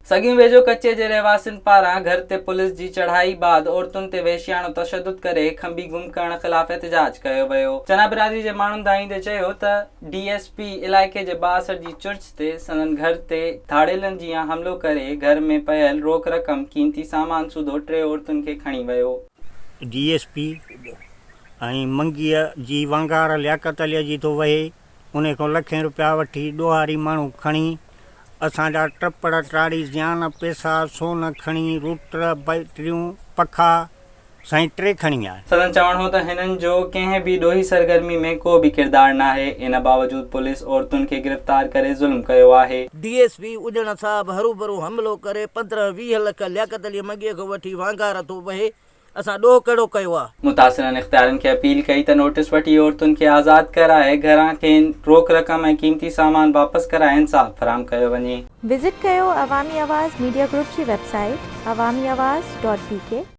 سڳيون ويجهو ڪچي جي رهواسين پاران گهر تي پوليس جي چڙهائي بعد عورتن تي وحشياڻو تشدد ڪري کنڀي گم ڪرڻ خلاف احتجاج ڪيو ويو. چنا برادري جي ماڻهن دانهيندي چيو ته ڊي ايس پي علائقي جي بااثر جي چرچ تي سندن گهر تي ڌاڙيلن جيان حملو ڪري گهر ۾ پيل روڪ رقم، قيمتي سامان سوڌو ٽي عورتن کي کڻي ويو. ڊي ايس پي ۽ منگيء جي وانگار لياقت عليء جي ٿو وهي. انهي کان لکين روپيا وٺي ڏوهاري ماڻهو کڻي اسان جا ٽپڙ ٽاڙي زيان پيسا سون کڻي روٽر بئٽريون پکا سائين ٽي کڻي ويا. سندن چوڻ هو ته هنن جو ڪنهن به ڏوهي سرگرمي ۾ ڪو به ڪردار ناهي ان باوجود پوليس عورتن کي گرفتار ڪري ظلم ڪيو آهي. ڊي ايس پي اڄڻ صاحب هروڀرو حملو ڪري 15 20 لک لياقت علي منگيء کان وٺي وانگار ٿو وهي اسان ڏوهه ڪهڙو ڪيو آ؟ متاثرن اختيارين کي اپيل ڪئي ته نوٽيس وٺي عورتن کي آزاد ڪرائي گهران کين روڪ رقم ۽ قيمتي سامان واپس ڪرائي انصاف فراهم ڪيو وڃي. وزٽ ڪيو عوامي آواز ميڊيا گروپ جي website Awami Awaz dot B K.